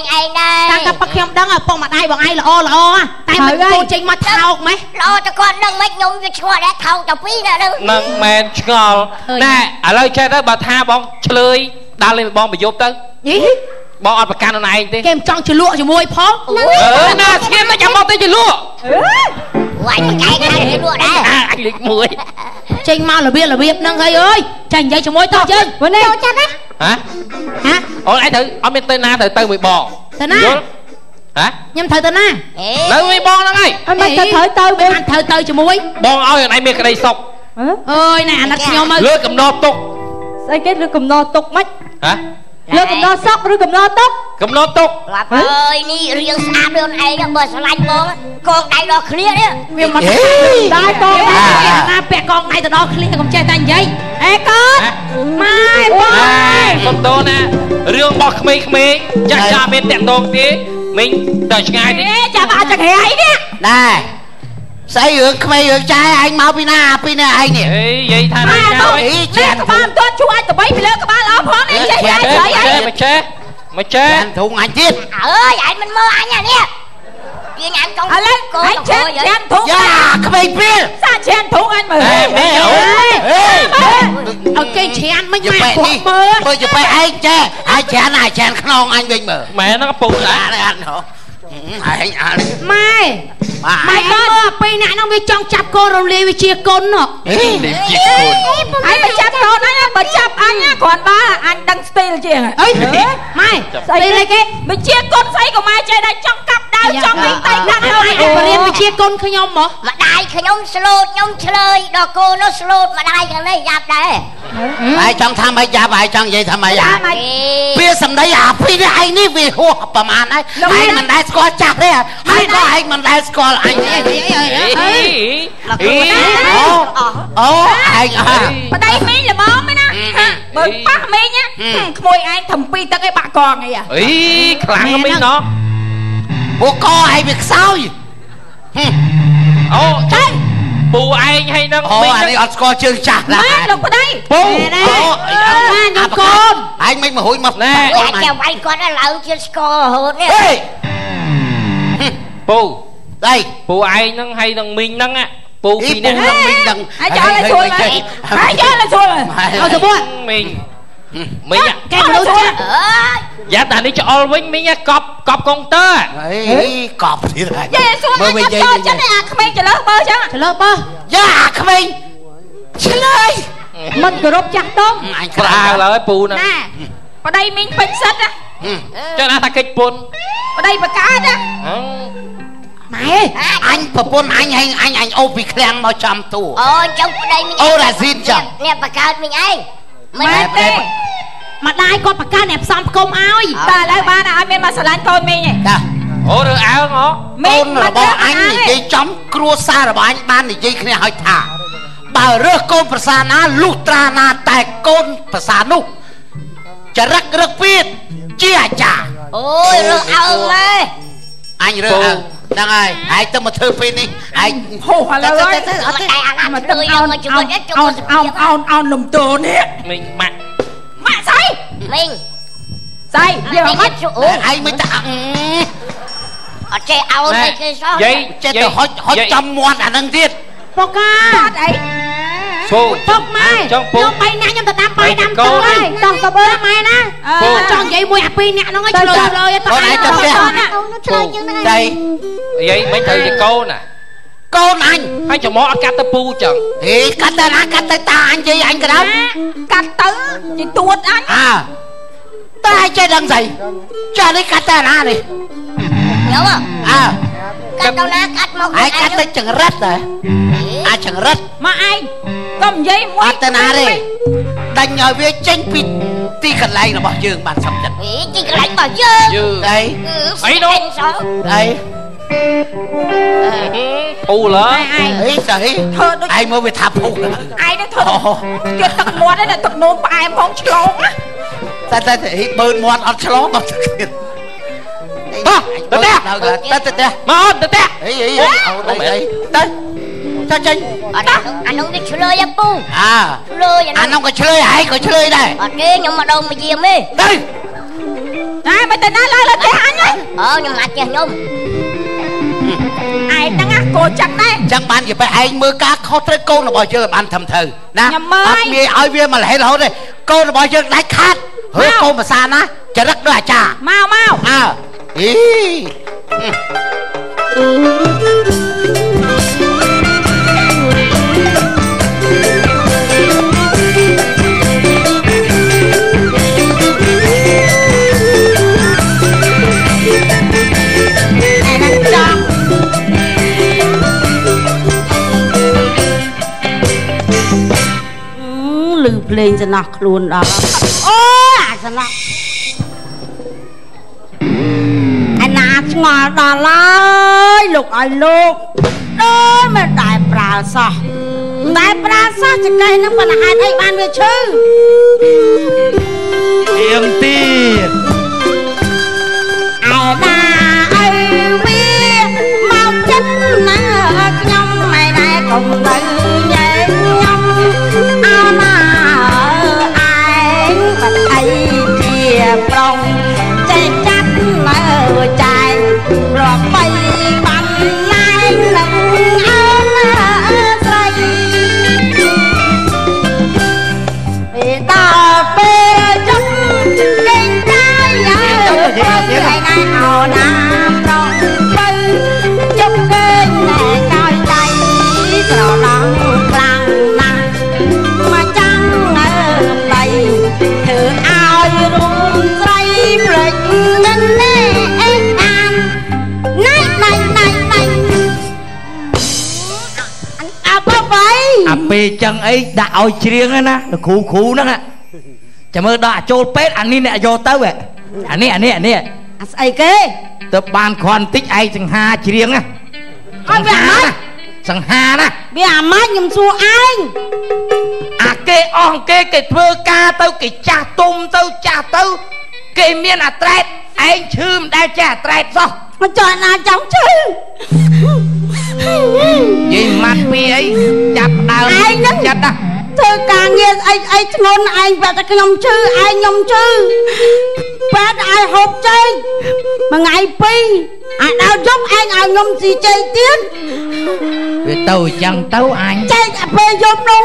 ងឯងដែរ តាមតែប៉ខ្ញុំដឹងឪពុកម្ដាយបងឯងល្អល្អតែមិនកូនចេញមកថោកម៉េះ ល្អតែគាត់ដឹងមិន ខ្ញុំវាឆ្ងល់ដែរ ថោកតែពីរណាហ្នឹង នឹងមែនឆ្ងល់ណែ។ ឥឡូវចេះទៅ បើថាបងឆ្លើយដើរលេងបងប្រយប់ទៅ យី បងអត់ប្រកាន់ខ្លួនឯងទេ គេមិនចង់ជលក់ជាមួយផង អឺណាស្ងៀមតែចាំមកទៅជលក់ អញកែខាងជលក់ដែរ អញលេខមួយ ចេញមករបៀបរបៀបហ្នឹងហើយ អើយចាញ់និយាយជាមួយតោះយើង នេះ ចូលចិត្តណា ហ៎ ហ៎ អូនឯងត្រូវអត់មានទៅណា ត្រូវទៅមួយបង ទៅណា យល់ហ៎ ខ្ញុំត្រូវទៅណា នៅមួយបងហ្នឹងហើយ អត់មិនទៅ ត្រូវទៅ វិញ ត្រូវទៅជាមួយបង ឲ្យអូនឯងមានក្តីសុខ អើយណែ អាណិតខ្ញុំ លើកំណត់ទុក ស្អីគេ ឬកំណត់ទុកម៉េច ហ៎ លើកំណត់សុកឬកំណត់ទុក កំណត់ទុក ប្រាប់អើយ នេះរៀងស្អាតខ្លួនឯង បើស្រឡាញ់បងកងដៃដល់គ្នានេះ វាមកដែរកង ណាពាក់កងដៃទៅដល់គ្នា កុំចេះតែនិយាយ អេកូនម៉ែបង សុំតោណា រឿងរបស់ក្មេងៗចាស់ចាស់មានតាក់តងទេ មីងទៅឆ្ងាយតិច ចាំអាចចង្រៃនេះ ណែ ស្អីរឿងក្មេងរឿងចាយ ឯងមកពីណាពីនេះឯងនេះ អេនិយាយថាណា អី ចាក្បាលមិនទាន់ជួយ អាចតបីពីលើក្បាលអស់ផងនេះ ចេះតែស្រី ឯងមកចេះមកចេះ ធុងអញទៀត អើយ ឯងមិនមើលអញអានេះ វាញ៉ាំចង់ ឥឡូវឯងឆានឆានធុង យ៉ាក្មេងពេលសាឆានធុងអញមើល អេ ឲ្យគេឆានមិនម៉ែគាត់មើល មើលទៅ ឯងចេះហើយឆាន ហើយឆានខ្នងអញវិញមើល ម៉ែហ្នឹងពូ ដែរអត់ហ៎ ឯងអត់ ម៉ែម៉ែ កូនមើលពីរអ្នកហ្នឹង វាចង់ចាប់កូនរំលាយវិជាគុណ ហ៎ ជាគុណ ហើយបើចាប់កូនអញ បើចាប់អញគ្រាន់បើអញដឹងស្ទីលជាង អីម៉ែ ស្អីគេ វិជាគុណស្អីក៏ម៉ែចេះដែរ ចង់កាប់ដាវចង់នេះតែកាត់ ហើយឯងបរៀនវិជាគុណខ្ញុំហ៎ ម្ដាយខ្ញុំស្លូត ខ្ញុំឆ្លើយដល់កូននោះស្លូត ម្ដាយខាងនេះយ៉ាប់ដែរ ហើយចង់ថាម៉េចយ៉ាប់ ហើយចង់និយាយថាម៉េច ពាក្យសម្ដីអាពីរឯងនេះវាហួសប្រមាណហើយ ឯងមិនដែលស្គាល់ចាស់ទេ ហើយក៏ឯងមិនដែលស្គាល់អញទេ អូអូឯងអើ ប្តីមីងល្មមណា បើប៉ះមីងក្មួយឯងធ្វើពីទឹកឯងបាក់កងអី អីខ្លាំងមីងណោះ ពួកកឯងវាខ្សោយ អូ ចេះពូឯងហើយនឹង អូ អានេះអត់ស្គាល់ជើងចាស់ណាលោកប្តី ពូ អូ ខ្ញុំកូន ឯងមិនមកហួយមក ណែ អាចចាំវាយគាត់ឡើងជាស្គាល់រហូតនេះ ពូ ដៃ ពូឯងហ្នឹងហើយនឹងមីងហ្នឹង ពូពីរនេះ នឹងមីងហ្នឹង ហើយចោលឲ្យស្រួល ហើយចោលឲ្យស្រួល ឲ្យស្រួល មីងមីង គេមនុស្សចាស់ យ៉ាតានេះច្អល់វិញ មីងកប់កប់កុងទ័រ អីកប់ទៀតហើយ យេសួរអញចូលចិត្តអាក្មេងចលើបើចឹង ចលើបើ យ៉ាអាក្មេងឆ្លើយមិនគោរពចាស់ទុំ អញក្រាវឡើយពូហ្នឹង ណាប្តីមីងពេញសិតណា ចឹងណាថាកិច្ចពុន ប្តីបកើតណា ម៉ែ អញប្រពន្ធអញហើយ អញអញអូពីឃ្លាំងមកចំតួ អូ អញ្ចឹងប្តីមីង អូរ៉ាស៊ីនចឹង អ្នកបកើតមីងឯង មែនទេ ម្ដាយគាត់បកើតអ្នកផ្សំផ្គុំឲ្យ តែឥឡូវបានឲ្យមានមកស្រឡាញ់កូនមីងឯង តា អូ រើអើងហ៎ កូនរបស់អញនិយាយចំ គ្រួសាររបស់អញបាននិយាយគ្នាឲ្យថា បើរើសកូនប្រសាណា លុះត្រាណាតែកូនប្រសានោះចរិតរឹកពៀតជាអាចារ្យ អូយ រើសអើងម៉ែ អញរើសអើងហ្នឹងហើយ ឯងទៅមកធ្វើពេលនេះឯង ហូឥឡូវហើយ អត់តែអាណា មក ទៅ អោន មកជីវិតនេះ អោនអោនអោនអោនលំទោនេះ មីងម៉ាក់ ម៉ាក់ស្អី មីងស្អីយកមក អូ ឯងមិនតា អត់ចេះអោនអីគេសោះ យាយ ចេះទៅហុចហុចចំមាត់អាហ្នឹងទៀត ពុកកា អត់អី ពូ ពុកម៉ែ ចង់ពូ ខ្ញុំបីអ្នកខ្ញុំទៅតាមបាយតាមទឹកហើយតោះទៅបើម៉ែណា ចង់និយាយមួយអាពីរអ្នកហ្នឹងឲ្យឆ្លើយឆ្លើយ កូនឯងទៅផ្ទះ ឆ្លើយជាងហ្នឹង ដៃ យាយមិនត្រូវជាកូនណា កូនអញ ហើយច្រមុះអត់កាត់ទៅពូចឹង ហេកាត់ទៅណា កាត់ទៅតាអញ យាយអញក៏ដោយ កាត់ទៅជាទួតអញ អើតែឯងចេះដឹងស្អីចា នេះកាត់ទៅណានេះ ខ្ញុំ អើ កាត់ទៅណា កាត់មក ឯងកាត់ទៅចង្រិតហ៎ អាចង្រិត មកឯងកុំនិយាយមួយ អត់ទៅណាទេ ដាញ់ឲ្យវាចេញពីទីកន្លែងរបស់យើងបានសំចិត្ត អីទីកន្លែងរបស់យើង អី អីនោះ អី ពូឡើយ អីស្អី ធ្វើដូច ឯងមើលវាថាភុក ឯងនេះធ្វើទៀតទឹកមាត់ឯងទឹកនោមផ្អែមផងឆ្លងណា តែតែបឺនមាត់អត់ឆ្លង អត់ទៀត ទៅផ្ទះ ទៅទៅផ្ទះ មកអូនទៅផ្ទះ អីអីអូនអីទៅ ចុះចេញ អត់ អានោះវាឆ្លើយពូ អើ ឆ្លើយ អានោះក៏ឆ្លើយ ឯងក៏ឆ្លើយដែរ អត់ទេ ខ្ញុំមកដងមកយាមទេ ទៅ ណា មិនទៅណាឡើយ លើផ្ទះអញ អូខ្ញុំអាចចេះខ្ញុំឯងហ្នឹងណាគោចឹងដែរចឹងបានជាបែឯងមើលការខុសត្រូវកូនរបស់យើងឲ្យបានត្រឹមត្រូវណាអត់ងាយឲ្យវាមកលហេរហូតទេកូនរបស់យើងដាច់ខាតហើយកូនភាសាណាចរិតដូចអាចារ្យមកមកអើអីលឺភ្លេងសំណោះខ្លួនដល់អូអាសំណោះឯណាឆ្ងល់ដល់ហើយលោកឲ្យលោកដូចមិនដែលប្រើសោះតែប្រើសោះចកេះនឹងប៉ុន្តែហេតុអីបានវាឈឺទៀងទៀតឯណាអីវាមកចិត្តណាខ្ញុំមិនដែលកុំទៅញ៉ែខ្ញុំអោណាឯងបាត់អីជាប្រុងចេះចាត់នៅចែងប្របីបានណែងនឹងអើណាស្រីពេលដល់ពេលចុះគេងកាយអើឯណាអោណាប្រុងទៅជុំគេងណែកោយដៃស្រឡងខ្លាំងណាស់មកចាំងអើដៃធ្វើឲ្យរួមស្រីភ្លេចមិនណែអេអានណៃណៃណៃណៃអាបបៃអាពេលចឹងអីដាក់ឲ្យច្រៀងណាគ្រូគ្រូហ្នឹងចាំមើលដល់ចូលពេទ្យអានេះអ្នកយកទៅអានេះអានេះអានេះអាស្អីគេទៅបានគ្រាន់តិចឯងសង្ហាច្រៀងណាអត់វាអាម៉ាច់សង្ហាណាវាអាម៉ាច់ខ្ញុំសួរឯងអាគេអស់គេគេធ្វើការទៅគេចាស់ទុំទៅចាស់ទៅគេមានអាត្រែតឯងឈឺមិនដែលចេះអាត្រែតសោះមកចង់ណាចង់ឈឺនិយាយម៉ាត់ពីអីចាប់ដើមឯងហ្នឹងចិត្តណាធ្វើការងារអីអីធ្ងន់ឯងបែរតែខ្ញុំឈឺឯងខ្ញុំឈឺបែរតែឲ្យហូបចេកមួយថ្ងៃពីរអាដល់យប់ឯងឲ្យខ្ញុំស៊ីចេកទៀតវាទៅអញ្ចឹងទៅអញចេកអាពេលយប់នោះ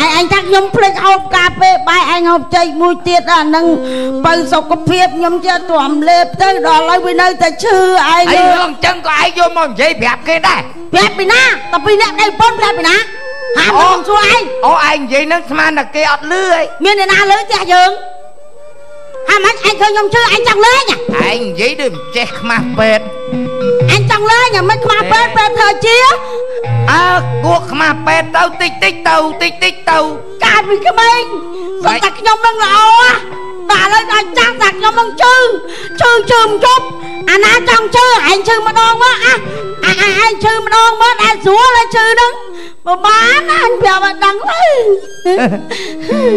ឯងថាខ្ញុំភ្លេចហូបកាពេលបាយឯងហូបចេកមួយទៀតអានឹងបើសុខភាពខ្ញុំចេះទ្រាំលេបទៅដល់ហើយវានៅតែឈឺឯងអីរឿងអញ្ចឹងក៏ឯងយកមកនិយាយប្រាប់គេដែរប្រាប់ពីណាតែពីអ្នកដៃប៉ុនប្រាប់ពីណាហាមខ្ញុំសួរឯងអូឯងនិយាយនឹងស្មានតែគេអត់លឺអីមានអ្នកណាលឺផ្ទះយើងហាមិនឯងឃើញខ្ញុំឈឺឯងចង់លេងឯងនិយាយដូចមិនចេះខ្មាស់ពេទ្យអញចង់លេងមិនខ្មាស់ពេទ្យពេទ្យធ្វើជាអើគួរខ្មាស់ពេទ្យទៅតិចតិចទៅតិចតិចទៅកាលពីក្មេងសុទ្ធតែខ្ញុំនឹងល្អតែឥឡូវដល់ចាស់តែខ្ញុំនឹងឈឺឈឺឈឺមិនជប់អាណាចង់ឈឺឯងឈឺម្ដងមកអាឯងឈឺម្ដងមកដែលស្រួលហើយឈឺហ្នឹងបើបានណាអញប្រាប់ឲ្យដឹងទៅ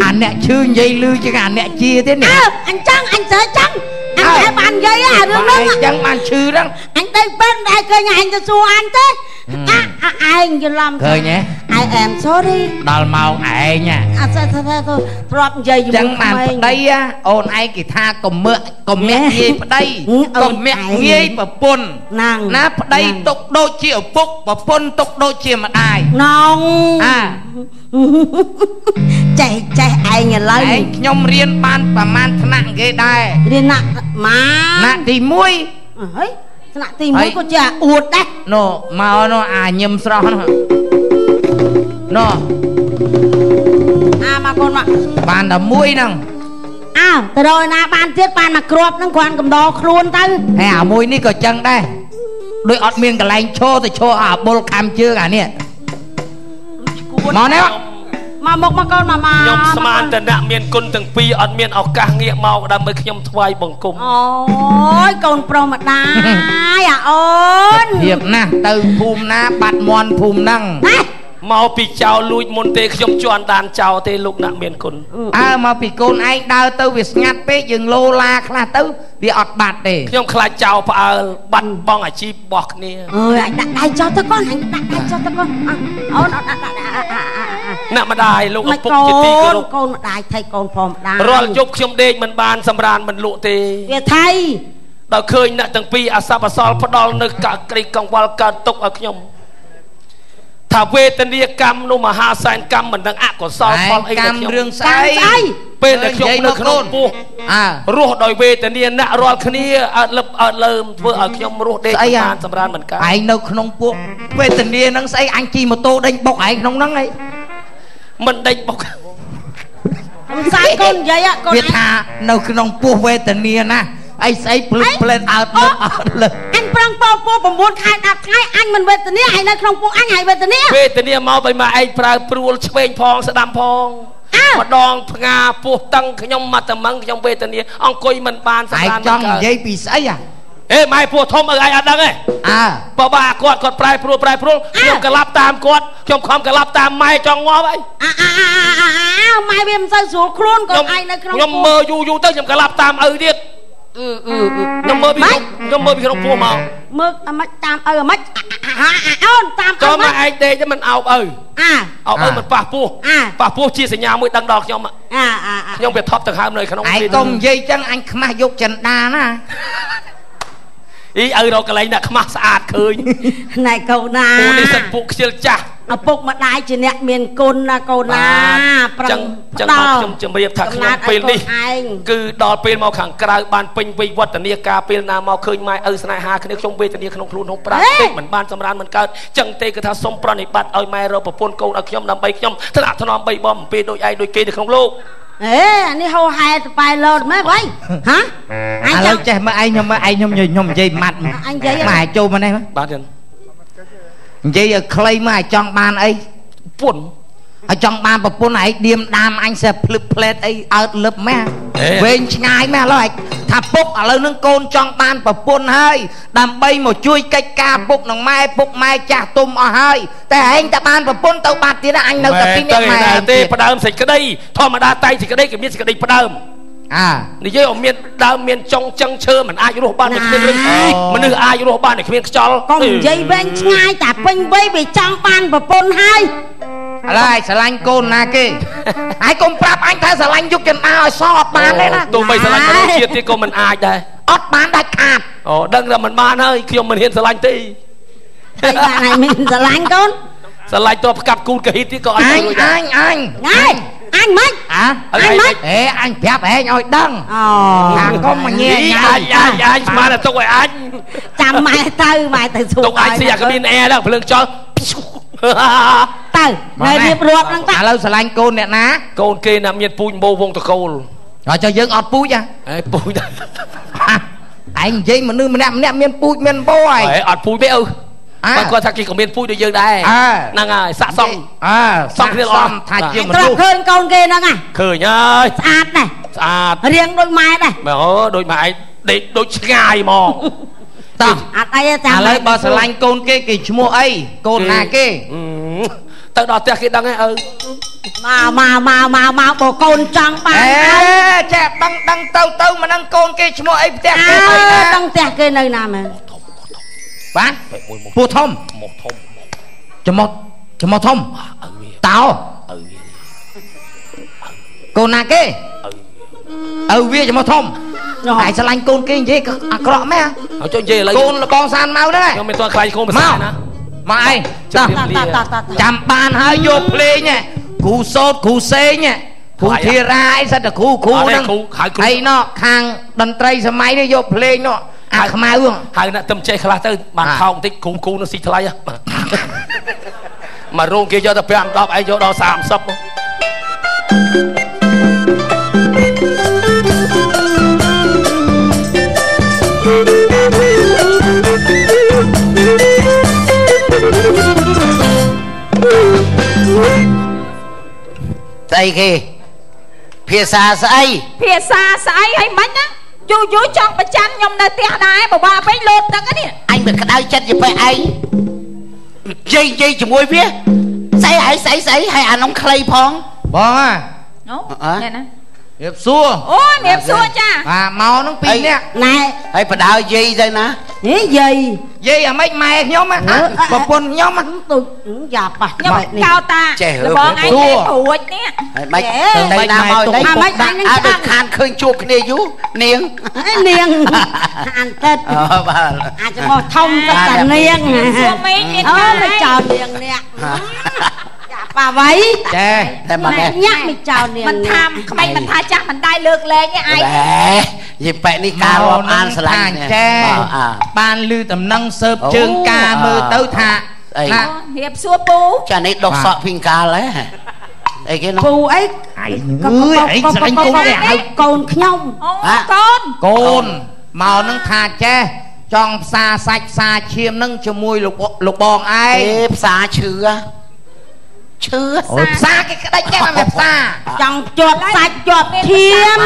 អាអ្នកឈឺនិយាយលឺជាងអាអ្នកជាទេនេះអើអញចង់អញត្រូវចង់អញតែបាននិយាយអារឿងហ្នឹងអញ្ចឹងបានឈឺហ្នឹងអញទៅពេទ្យមិនដែលឃើញអញទៅសួរអញទេអាឯងច្រឡំឃើញទេ I am sorry ដល់ម៉ោងឯងអត់ស្អីធ្លាប់និយាយជាមួយចឹងបានប្តីអូនឯងគេថាកុំមើកុំមាក់ងាយប្តីកុំមាក់ងាយប្រពន្ធណាប្តីទុកដូចជាឪពុកប្រពន្ធទុកដូចជាម្ដាយណងអាចេះចេះឯងឥឡូវឯងខ្ញុំរៀនបានប្រហែលថ្នាក់គេដែររៀនណាក់ម៉ាថ្នាក់ទី1ហីថ្នាក់ទី1ក៏ជាអួតដែរនោះមកនោះអាញឹមស្រស់នោះនោះអាមកកូនមកបានតែមួយហ្នឹងអើទៅរកណាបានទៀតបានមកគ្រាប់ហ្នឹងគ្រាន់កំដរខ្លួនទៅហើយអាមួយនេះក៏ចឹងដែរដូចអត់មានកន្លែងឈរទៅឈរអាបុលខំជើងអានេះមកនេះមកមកមកកូនមកមកខ្ញុំស្មានតែអ្នកមានគុណទាំងពីរអត់មានឱកាសងាកមកដើម្បីខ្ញុំថ្វាយបង្គំអូយកូនប្រុសម្ដាយអាអូនភាពណាស់ទៅភូមិណាបាត់មន់ភូមិហ្នឹងមកពីចៅលួចមុនទេខ្ញុំជន់ដានចៅទេលោកអ្នកមានគុណអើមកពីកូនឯងដើរទៅវាស្ងាត់ពេកយើងលោឡាខ្លះទៅវាអត់បាត់ទេខ្ញុំខ្លាចចៅផ្អើលបាត់បងអាជីពរបស់គ្នាអើយអញដាក់ដៃចុះទៅកូនអញដាក់ដៃចុះទៅកូនអូនអត់ដាក់អ្នកម្ដាយលោកឪពុកជាទីគោរពកូនម្ដាយថៃកូនផងម្ដាយរាល់យប់ខ្ញុំដេកមិនបានសម្រានមិនលក់ទេវាថៃ ដល់ឃើញអ្នកទាំងពីរអសពអសល់ផ្ដល់នៅកក្រីកង្វល់កើតទុកឲ្យខ្ញុំថាវេទនាកម្មនោះមហាសែនកម្មមិនដឹងអកុសលផលអី ដល់ខ្ញុំរឿងស្អីពេលដែលខ្ញុំនៅក្នុងពោះរស់ដោយវេទនាអ្នករាល់គ្នាអើតលឹបអើតលើមធ្វើឲ្យខ្ញុំរស់ដេកបានសម្រានមិនកើតឯងនៅក្នុងពោះវេទនានឹងស្អីអញជិះម៉ូតូដេញបុកឯងក្នុងហ្នឹងឯងមិនដេញបុកមិនសាយកូននិយាយកូនវាថានៅក្នុងពោះវេទនាណាអីស្អីភ្លឹបផ្លែតអើតលើអើតលើអញប្រឹងពោពោះ9ខែ10ថ្ងៃអញមិនវេទនាឯងនៅក្នុងពោះអញហើយវេទនាវេទនាមកបើមកឯងប្រើព្រួលឆ្វេងផងស្ដាំផងម្ដងផ្ងាពោះតឹងខ្ញុំមកតមឹងខ្ញុំវេទនាអង្គុយមិនបានសម្រានចង់និយាយពីស្អីអាអេម៉ែពោះធំឲ្យឯងអត់ដឹងទេអើបើបាគាត់គាត់ប្រែព្រួលប្រែព្រួលខ្ញុំក្លាប់តាមគាត់ខ្ញុំខំក្លាប់តាមម៉ែចង់ងាប់អីអាអាម៉ែវាមិនសូវស្រួលខ្លួនក៏ឯងនៅក្នុងខ្ញុំមើលយូរយូរទៅខ្ញុំក្លាប់តាមឪទៀតខ្ញុំមើលពីខ្ញុំមើលពីក្នុងពោះមកមើលអាម៉េចតាមឪអាម៉េចអូនតាមឪចូលមកឯងដេកទៅមិនអោបឪអោបឪមិនប៉ះពោះប៉ះពោះជាសញ្ញាមួយដឹងដល់ខ្ញុំខ្ញុំវាថប់ដង្ហើមនៅក្នុងឯងកុំនិយាយចឹងអញខ្មាស់យកចិនដាណាអីឪរកកន្លែងអ្នកខ្មាស់ស្អាតឃើញណែកូនណាពូនេះសិតពួកខ្ជិលចាស់ឪពុកម្ដាយជាអ្នកមានគុណណាកូនណាប្រឹងចឹងមកខ្ញុំជម្រាបថាខ្ញុំពេលនេះគឺដល់ពេលមកខាងក្រៅបានពេញវិវឌ្ឍនាការពេលណាមកឃើញម៉ែឪស្នេហាគ្នាខ្ញុំវេទនាក្នុងខ្លួនក្នុងប្រាក់ពេកមិនបានសម្រានមិនកើតចឹងទេគឺថាសូមប្រណិប័តឲ្យម៉ែរកប្រពន្ធកូនឲ្យខ្ញុំដើម្បីខ្ញុំថ្នាក់ថ្នមបីបំពេលដូចឯងដូចគេនៅក្នុងលោកអេអានេះហោហែតប៉ែលោតមែនវ៉ៃហ៎អញឥឡូវចេះមើលឯងខ្ញុំមើលឯងខ្ញុំខ្ញុំនិយាយម៉ាត់អញនិយាយម៉ែចូលមកនេះបាទចឹងនិយាយឲ្យខ្លីមកឲ្យចង់បានអីពុនឲ្យចង់បានប្រពន្ធឯងឌៀមដាមអញសេះភ្លឹបផ្លែតអីអើតលឹបម៉ែវែងឆ្ងាយម៉ែឥឡូវឯងថាពុកឥឡូវនឹងកូនចង់បានប្រពន្ធហើយដើម្បីមកជួយកិច្ចការពុកនឹងម៉ែពុកម៉ែចាស់ទុំអស់ហើយតែឯងតែបានប្រពន្ធទៅបាត់ទៀតអញនៅតែពីរនាក់ម៉ែទេផ្ដើមសេចក្តីធម្មតាតែសេចក្តីគេមានសេចក្តីផ្ដើមអានិយាយឲ្យមានដើមមានចុងចឹងឈើមិនអាចរស់បានដោយគ្មានរឹងមនុស្សអាចរស់បានដោយគ្មានខ្យល់កុំនិយាយវែងឆ្ងាយតែពេញវ័យវាចង់បានប្រពន្ធហើយឥឡូវឯងស្រឡាញ់កូនណាគេឯងកុំប្រាប់អញថាស្រឡាញ់យុគចិន្តាឲ្យសអត់បានទេណាទោះបីស្រឡាញ់មនុស្សជាតិទៀតក៏មិនអាចដែរអត់បានដាច់ខាតអូដឹងថាមិនបានហើយខ្ញុំមិនហ៊ានស្រឡាញ់ទេតែបានឯងមានស្រឡាញ់កូនស្រឡាញ់តផ្កាប់គូតកហ៊ីតទៀតក៏អត់រួចដែរអញអញណែអញមិនអញមិនអេអញប្រាប់ឯងឲ្យដឹងអូថាកុំមកញ៉ែញ៉ៃអញអញស្មានតែទុកឲ្យអញចាំម៉ែទៅម៉ែទៅសួរទុកអញស៊ីអាកាប៊ីនអែហ្នឹងភ្លើងចោលទៅនៅរៀបរាប់ហ្នឹងតាឥឡូវស្រឡាញ់កូនអ្នកណាកូនគេណាមានពូជបោវងតកូលហើយចុះយើងអត់ពូជហ៎ពូជឯងនិយាយមនុស្សម្នាក់ម្នាក់មានពូជមានបោឯងអត់ពូជទេឪបើគាត់ថាគេក៏មានពូជដូចយើងដែរហ្នឹងហើយសាក់សមសមគ្នាល្អថាជាមនុស្សឃើញកូនគេហ្នឹងហ៎ឃើញហើយស្អាតណាស់ស្អាតរៀងដូចម៉ែដែរបាទអូដូចម៉ែឯងដេកដូចឆ្ងាយហ្មងតោះអត់អីទេចាំឥឡូវបើស្រឡាញ់កូនគេគេឈ្មោះអីកូនណាគេទៅដល់ផ្ទះគេដឹងហ៎ឪមកមកមកមកបើកូនចង់បានអេចេះដឹងដឹងទៅទៅមិនដឹងកូនគេឈ្មោះអីផ្ទះគេអីណាដឹងផ្ទះគេនៅណាមែនបាទពោះធំមកធំច្មោះច្មោះធំតោកូនណាគេឪវាច្មោះធំតែស្រឡាញ់កូនគេនិយាយអាក្រក់មែនហើយចុះនិយាយឥឡូវកូនលបងសានមកហ្នឹងខ្ញុំមិនទាន់ខ្លាចកូនភាសាណាមកឯងចាំបានហើយយកភ្លេងគ្រូសោតគ្រូសេងគ្រូធារាអីសិតតែគ្រូគ្រូហ្នឹងហើយណោះខាងតន្ត្រីសម័យនេះយកភ្លេងនោះអាខ្មៅហើយអ្នកទឹមចេះខ្លះទៅបានថោកបន្តិចគ្រូគ្រូនឹងស៊ីថ្លៃមករោងគេយកទៅ5 10ឯងយកដល់30ស្អីគេភាសាស្អីភាសាស្អីហើយមិញណាយូរយូរចង់ប្រចាំខ្ញុំនៅផ្ទះដែរបបាពេកលោតទឹកនេះអញមិនក្តៅចិត្តជាពេកឯងនិយាយនិយាយជាមួយវាស្អីហើយស្អីស្អីហើយអានំខ្លីផងបងហ៎អូណែណារៀបសួរអូរៀបសួរចាបាទមកហ្នឹងពីរនាក់ណែហើយបដើយាយទៅណា ហេយាយយាយអាម៉េចម៉ែខ្ញុំប្រពន្ធខ្ញុំទូយ៉ាប៉ះខ្ញុំកោតាលបងឯងទេព្រួចនេះហើយម៉េចទៅណាមកនេះអាម៉េចអញនឹងអត់ខានឃើញជួបគ្នាយូរនាងនាងអានតិតបាទអាចមកធំទៅតានាងសួរមីងមានអូមិនចោលនាងនេះប៉ាវៃចេះតែមកញាក់មិនចោលនាងមិនថាក្មេងមិនថាចាស់មិនដែរលើកលែងទេឯងយីប៉ែនេះការរាប់អានស្រឡាញ់ចេះបានលឺតំណឹងសើបជើងការមើលទៅថាណារៀបសួរពូចានេះដុសសក់ភីងកាលហ៎អីគេនោះពូអីអើយអីស្រឡាញ់កូនគេហៅកូនខ្ញុំកូនកូនមកនឹងថាចេះចង់ផ្សារសាច់ផ្សារឈាមនឹងជាមួយលោកបងឯងទេផ្សារឈឺឈឺអូផ្សារគេក្តិចចេះមកផ្សារចង់ជាប់សាច់ជាប់ឈាម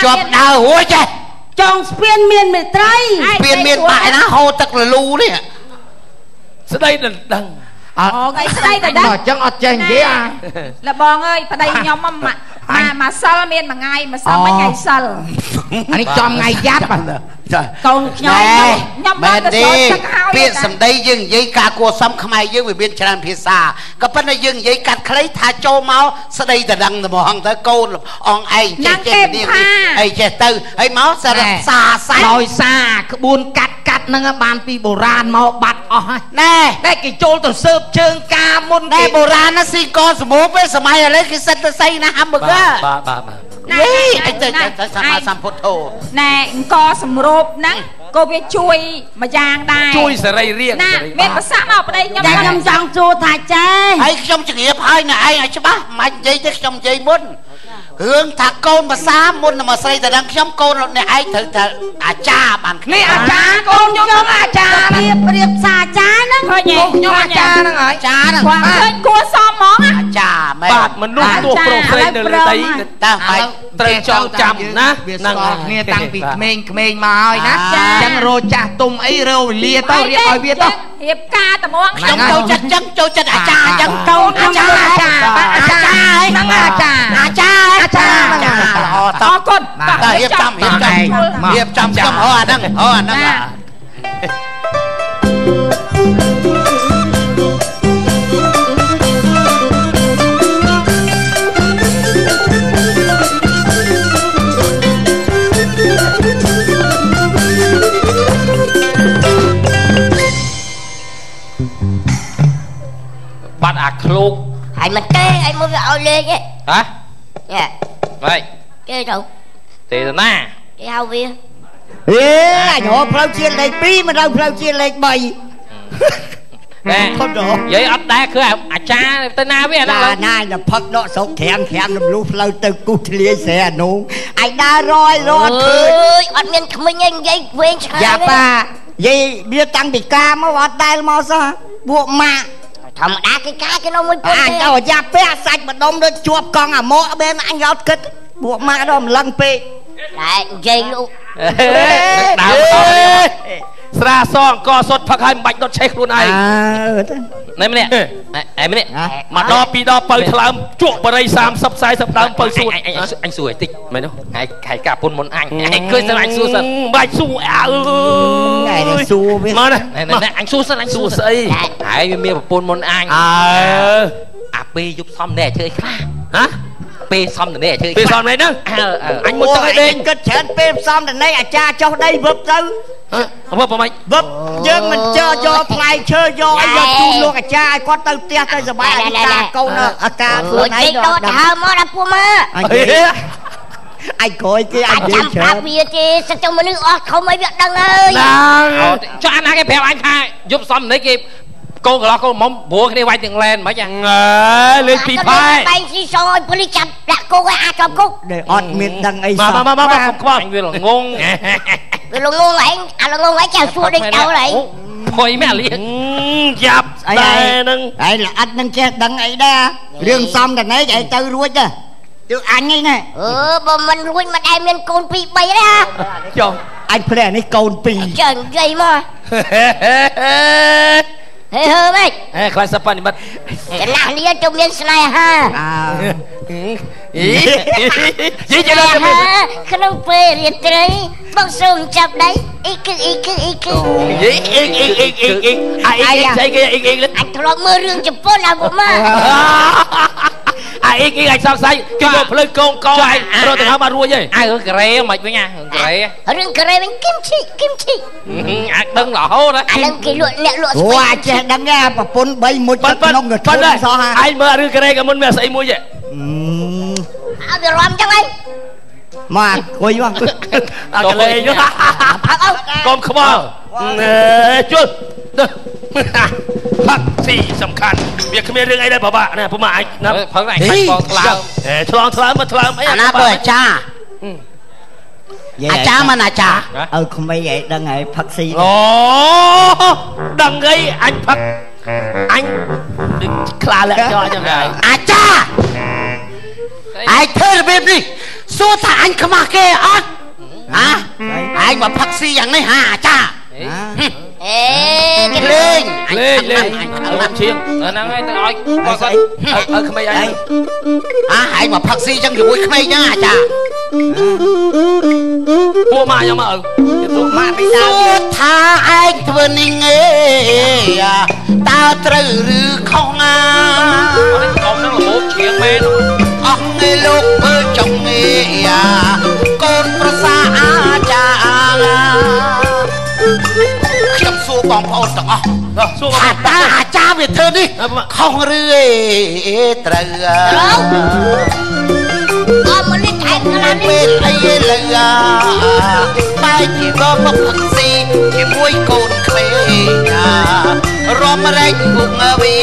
ជាប់ដើររួចចេះចង់ស្ពានមានមេត្រីស្ពានមានបាក់ណាហូរទឹកលលូនេះស្ដីដណ្ដឹងអូគេស្ដីដណ្ដឹងអញ្ចឹងអត់ចេះនិយាយអាលបងអើយប្តីខ្ញុំមកមកសិលមានមួយថ្ងៃមកសិលមួយថ្ងៃសិលអានេះចំថ្ងៃយ៉ាប់កូនខ្ញុំខ្ញុំបានទៅស្រោចទឹកហើយពាក្យសម្ដីយើងនិយាយការគួរសមខ្មែរយើងវាមានច្រើនភាសាក៏ប៉ុន្តែយើងនិយាយកាត់ខ្លីថាចូលមកស្ដីដណ្ដឹងត្មងទៅកូនអងឯងចេះចេះនាងអីចេះទៅហើយមកសារសាសាច់ដោយសារក្បួនកាត់កាត់ហ្នឹងបានពីបុរាណមកបាត់អស់ហើយណែតែគេចូលទៅសើបជើងការមុនគេបុរាណណាស៊ីកសមូពេលសម័យឥឡូវគេសិតទៅសៃណាហាំបឺហ្គាបាទបាទបាទយីអីទៅសម្មាសម្ពុទ្ធោណែអង្គសម្រូបហ្នឹងក៏វាជួយមួយយ៉ាងដែរជួយសរីរាង្គណាមានប្រសាសន៍មកប្តីខ្ញុំខ្ញុំចង់សួរថាចេះហើយខ្ញុំជម្រាបហើយណែឯងឲ្យច្បាស់មិននិយាយទេខ្ញុំនិយាយមុនរឿងថាកូនភាសាមុនមកស្រីទៅដឹងខ្ញុំកូនអ្នកឯងត្រូវថាអាចារ្យបាននេះអាចារ្យកូនខ្ញុំអាចារ្យរៀបរៀបសាអាចារ្យហ្នឹងឃើញខ្ញុំអាចារ្យហ្នឹងហើយអាចារ្យហ្នឹងឃើញគួរសមហ្មងអាចារ្យមែនបាទមនុស្សទោះប្រុសស្រីនៅលើដីតើបាច់ត្រូវចងចាំណាហ្នឹងគ្នាតាំងពីក្មេងៗមកហើយណាអញ្ចឹងរោចាស់ទុំអីរោវេលាទៅរៀបឲ្យវាទៅរៀបការត្មងខ្ញុំចូលចិត្តចឹងចូលចិត្តអាចារ្យចឹងកូនអាចារ្យអាចារ្យអាចារ្យហ្នឹងអាចារ្យអាចារ្យអាចារ្យល្អតអរគុណតើរៀបចំរៀបចំរៀបចំខ្ញុំហៅអាហ្នឹងហៅអាហ្នឹងបាត់អាឃ្លោកហើយមិនទេឲ្យមកវាឲ្យលេងទេហ៎ញ៉ែម៉េចគេទៅទេទៅណាគេហៅវាហេអញរកផ្លូវជាតិលេខ2មិនដល់ផ្លូវជាតិលេខ3ណែនិយាយអត់ដែរគឺអាចារ្យទៅណាវាអាហ្នឹងណាណាផឹកដកស្រុកក្រាំក្រាំរំលូផ្លូវទៅគូសធ្លាយស្រែអានោះឯងដើររយរត់ឃើញអើយអត់មានក្មិញឯងនិយាយវែងឆ្ងាយយ៉ាប៉ានិយាយវាតាំងពីការមកអត់ដែលមកសោះពួកម៉ាក់ធម្មតាគេកាគេនៅមួយពុនអញទៅយ៉ាពាក់សាច់ម្ដុំដូចជាប់កង់អាម៉កបែនអញអត់គិតពួកម៉ាក់ដល់ម្លឹងពេកតែនិយាយលោកដើមស្រាសអង្គសុតផឹកហើយមិនបាច់ដុតឆេះខ្លួនឯងនេះម្នាក់ឯងម្នាក់មកដល់ពីដល់បើថ្លើមជក់បរិយ30 40ដើមបើសួតអញសួរឲ្យតិចមែនទេថ្ងៃខែកាពុនមុនអញឯងឃើញសិនអញសួរសិនមិនបាច់សួរអើយឯងសួរវាមកណាអញសួរសិនអញសួរស្អីហើយវាមានប្រពន្ធមុនអញអើអាពេលយប់សំនេះធ្វើអីខ្លះហ៎ពេលសំតនេះធ្វើពេលសំនេះហ្នឹងអញមុនទឹកឲ្យដេកគិតច្រើនពេលសំតនេះអាចារ្យចុះដីវឹបទៅវឹបប្រហែលវឹបយើងមិនជើយកផ្លែឈើយកអីយកជូនលោកអាចារ្យឲ្យគាត់ទៅផ្ទះទៅសប្បាយអាចារ្យកូនអាចារ្យខ្លួនឯងដល់ទៅហើមកដល់ពួកមើអញក្រោយគេអញនិយាយច្រើនប្រាប់វាទេសិតទៅមនុស្សអស់ធំអីវាដឹងហើយចុះអាណាគេប្រាប់អញថាយប់សំនេះគេកូនកន្លោះកូនមុំព្រោះគ្នាវាយទាំងឡែនមិនហ្នឹងអើលេងពីផែបែងស៊ីសឲ្យប៉ូលីសចាប់ដាក់គុកឲ្យអាចប់គុកដែលអត់មានដឹងអីសោះមកមកមកខ្វល់វាល្ងងវាល្ងងឯងអាល្ងងឯងចេះសួរដេកទៅឯង ភ័យមែនអាលៀងយ៉ាប់តែហ្នឹងឯងល្អិតនឹងចេះដឹងអីដែររឿងសំតណេកឯងទៅរួចដែរទើអញឯណាអឺបើមិនរួចមិនដែលមានកូន2 3ទេហ่าចុះអញភ្លែនេះកូន2ចេះនិយាយមក ហេហើម៉េច ហេខ្លាចសិបនិមិត្ត ចំណាស់នេះទៅមានស្នេហា អើ យីយីចេះដល់ ក្នុងពេលរាត្រីបងសូមចាប់ដៃអ៊ីគឺអ៊ីគឺអ៊ីគឺ យីអ៊ីអ៊ីអ៊ីអ៊ីអ៊ីអាអ៊ីអ៊ីស្អីគេអ៊ីអ៊ីល អញធ្លាប់មើលរឿងជប៉ុនអាពុម៉ា អាអ៊ីអ៊ីអញសង្ស័យគេយកផ្លូវកងកឯងរត់ទៅហើយមករួចហី អារឿងកូរ៉េមិនវិញអារឿងកូរ៉េ រឿងកូរ៉េវិញគឹមឈីគឹមឈី អាចដឹងរហូត អានឹងគេលក់អ្នកលក់ ស្វី អូអាចចេះដឹងទេប្រពន្ធ3មុជទឹកក្នុងកធុនសោះ ឯងមើលរឿងកូរ៉េក៏មុនមានស្អីមួយទេ អើវារំចឹងឯង មកអង្គុយមក អាកលេងកុំខ្វល់ជុលផឹកស៊ីសំខាន់វាគ្មានរឿងអីដែរបបាក់ណាពុំអាចណា ផឹកឯងខាច់បងថ្លើម ឆ្លងថ្លើមមកថ្លើមអី អាណាបើអាចារ្យអាចារ្យមិនអាចារ្យ ឲ្យក្មេងឯងដឹងហើយផឹកស៊ី អូដឹងអីអញផឹកអញដូចខ្លាលាក់ចោលអញ្ចឹងហើយ អាចារ្យឯងធ្វើរបៀបនេះសួរថាអញខ្មាស់គេអត់ហ៎ឯងមកផឹកស៊ីយ៉ាងនេះហាអាចារ្យ អេគេ លេង លេងលេងអញឈៀង ហ្នឹងហើយទៅឲ្យគាត់ ឲ្យក្មេងឯង អាឯងមកផឹកស៊ីចឹងជាមួយក្មេងចឹងអាចារ្យ ពួកម៉ាក់ខ្ញុំមកឪ ពួកម៉ាក់ពីដើម ថាឯងធ្វើនេះងេតើត្រូវឬខុសអា កុំនឹងល្មមឈៀងមែន អស់ងេលោកមើលចុងងេកូនប្រសាអាចារ្យខ្ញុំសួរបងប្អូនទាំងអស់ សួរ ថាតើអាចារ្យវាធ្វើនេះខុសឬអីត្រូវ អមលិចឯងខ្លាំង ពេលអីលើបែកជារមកផឹកស៊ីជាមួយកូនក្មេងរំរែកពុកវី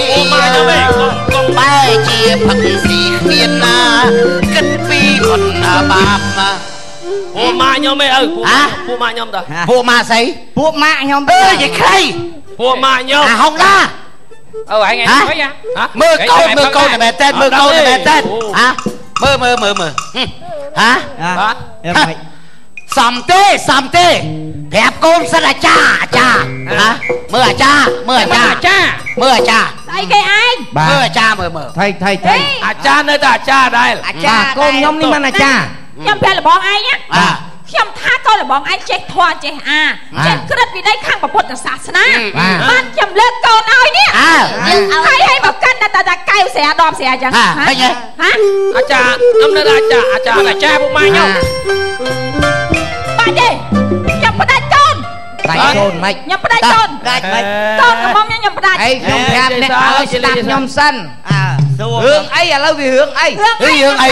បែកជាផឹកស៊ីគ្មានណាគិតពីបុណ្យបាប ពួកម៉ាក់ខ្ញុំឯងឪពួកម៉ាក់ខ្ញុំតា ពួកម៉ាក់ស្អី ពួកម៉ាក់ខ្ញុំ អើយខ្លី ពួកម៉ាក់ខ្ញុំ អាហុងដា អើឯងឯងអី ហ៎មើលកូនមើលកូនតែមែនតើមើលកូនតែមែនតើហ៎មើលមើលមើលមើលហ៎ បាទ សំទេសំទេប្រាប់កូនសិនអាចារ្យអាចារ្យហ៎មើលអាចារ្យមើលអាចារ្យ អាចារ្យ មើលអាចារ្យ ស្អីគេឯង មើលអាចារ្យមើលមើល ថៃថៃថៃ អាចារ្យនៅតែអាចារ្យដែរ អាចារ្យ កូនខ្ញុំនេះមិនអាចារ្យ ខ្ញុំប្រាប់លបងឯងណាខ្ញុំថាកូនលបងឯងចេះធម៌ចេះអាចេះក្រឹតវិន័យខាងពុទ្ធសាសនាបានខ្ញុំលើកកូនឲ្យនេះហើយឲ្យមកកាន់តែតែកែវស្រាដបស្រាអញ្ចឹង ហ៎ ហ៎ អាចារ្យខ្ញុំនៅអាចារ្យអាចារ្យ អាចារ្យពួកម៉ាខ្ញុំ បាច់ទេខ្ញុំផ្ដាច់កូន ផ្ដាច់កូនម៉េច ខ្ញុំផ្ដាច់កូន ផ្ដាច់ម៉េច កូនកំមុំខ្ញុំផ្ដាច់ អីខ្ញុំប្រាប់អ្នកឲ្យស្ដាប់ខ្ញុំសិន អើសួរ រឿងអីឥឡូវវារឿងអី រឿងអី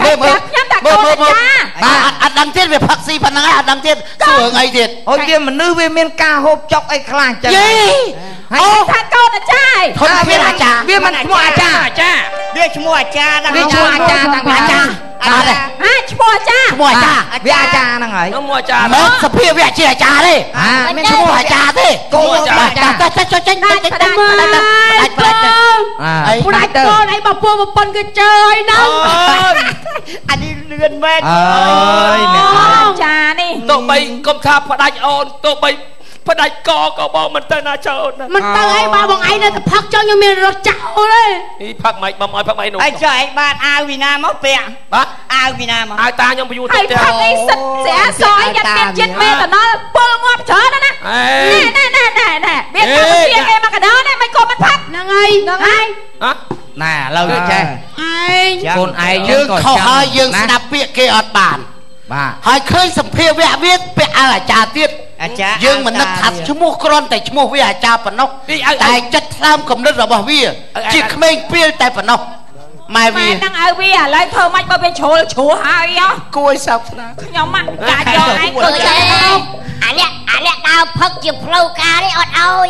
មើលមើលខ្ញុំតែកូនអាចារ្យ បាទអត់ដឹងទៀតវាផឹកស៊ីប៉ុណ្ណឹងអត់ដឹងទៀតសួររឿងអីទៀត អូយវាមនុស្សវាមានការហូបចុកអីខ្លះចឹង យី អូថាកូនអាចារ្យ ធនធានអាចារ្យ វាមិនឈ្មោះអាចារ្យ អាចារ្យ វាឈ្មោះអាចារ្យ វាឈ្មោះអាចារ្យតាំងពី អាចារ្យបាទ ហាឈ្មោះអាចារ្យ ឈ្មោះអាចារ្យ វាអាចារ្យហ្នឹងហើយ ឈ្មោះអាចារ្យ មិនសភាពវាជាអាចារ្យទេ មាន ឈ្មោះអាចារ្យទេ កូនអាចារ្យ តែតែចុចចេញចេញផ្ដាច់ផ្ដាច់ផ្ដាច់ អី ផ្ដាច់កូនអីបើពួកប្រពន្ធគេជើយហ្នឹង អានេះលឿនមែន អើយអ្នក អាចារ្យនេះ ទោះបីកុំថាផ្ដាច់អូនទោះបីផ្ដាច់កក៏បងមិនទៅណាចោលណា មិនទៅអីបើបងឯងនៅតែផឹកចុះខ្ញុំមានរត់ចោលទេ នេះផឹកមិនបំឲ្យផឹកមិននោះ អីចុះឯងបានអាវពីណាមកពាក់ បាទ អាវពីណាមក អាវតាខ្ញុំបញ្យូរ ហើយ ទៅ ផឹកអីសិតស្រាសអីយ៉ាត់មានជាតិមេតាណុលពុលងាប់ច្រើនណាស់ណែណែណែណែណែវាកម្ពុជាគេមកកដោណែមិនក៏មិនផឹក ហ្នឹងហើយហ្នឹងហើយ ហ៎ ណែឥឡូវចេះ ឯង កូនឯង យើងខុសហើយយើងស្ដាប់ពាក្យគេអត់បាន បាទ ហើយឃើញសម្ភារវៈវាពាក់អាវអាចារ្យទៀត អាចារ្យ យើងមិននឹកថាឈ្មោះគ្រាន់តែឈ្មោះវាអាចារ្យប៉ុណ្ណោះតែចិត្តថ្លើមគំនិតរបស់វាជាក្មេងពីលតែប៉ុណ្ណោះម៉ែ ម៉ែ វា នឹងឲ្យវាឥឡូវធ្វើម៉េចបើវាជ្រុលជ្រួហើយ គួរឲ្យសោកស្ដាយ ខ្ញុំកាយកឯងក៏ ចេ ចេះ អាអ្នកអាអ្នកដើរផឹកជាផ្លូវការនេះអត់ឲ្យ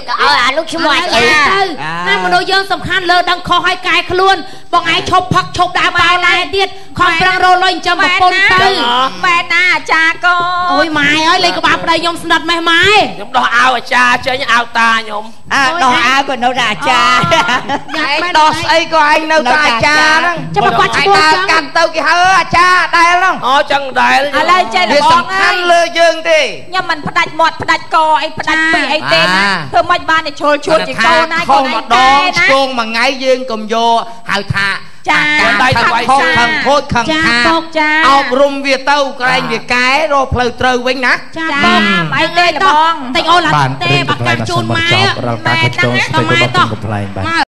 ក៏ឲ្យអាលោកឈ្មោះអាចារ្យ ទៅណាមនុស្សយើងសំខាន់លើដឹងខុសហើយកែខ្លួនបងឯងឈប់ផឹកឈប់ដើរប៉ោឡែទៀតខំប្រឹងរលុយចិញ្ចឹមប្រពន្ធទៅ ម៉ែណាអាចារ្យកូន អូយម៉ែអើយលេខក្បាលប្តីខ្ញុំស្និទ្ធម៉េះម៉ែ ខ្ញុំដោះអាវអាចារ្យចេញអាវតាខ្ញុំ អើដោះអាវក៏នៅតែអាចារ្យ ឯងដោះស្អីក៏ឯងនៅតែអាចារ្យហ្នឹង ចាំមកគាត់ឈ្មោះ ដើរកាត់ទៅគេហៅអាចារ្យដែលហ្នឹង អូចឹងដែល ឥឡូវចេះល វា បង សំខាន់លើយើងទេ ខ្ញុំមិនផ្ដាច់មាត់ផ្ដាច់កអីផ្ដាច់ពីអីទេណាធ្វើម៉េចបានតែជ្រុលជួលជាកូនណា ខុសម្ដងឆ្គងមួយថ្ងៃយើងកុំយកហៅថា ចា ដៃទៅខុសខឹងខូចខឹងខាតអប់រំវាទៅក្រែងវាកែរកផ្លូវត្រូវវិញណា ចាបងអីទេលបង តែអូនឡាទេបាក់កាសជូនម៉ែ រាល់ការខុសឆ្គងស្ទើររបស់កំប្លែងបាទ។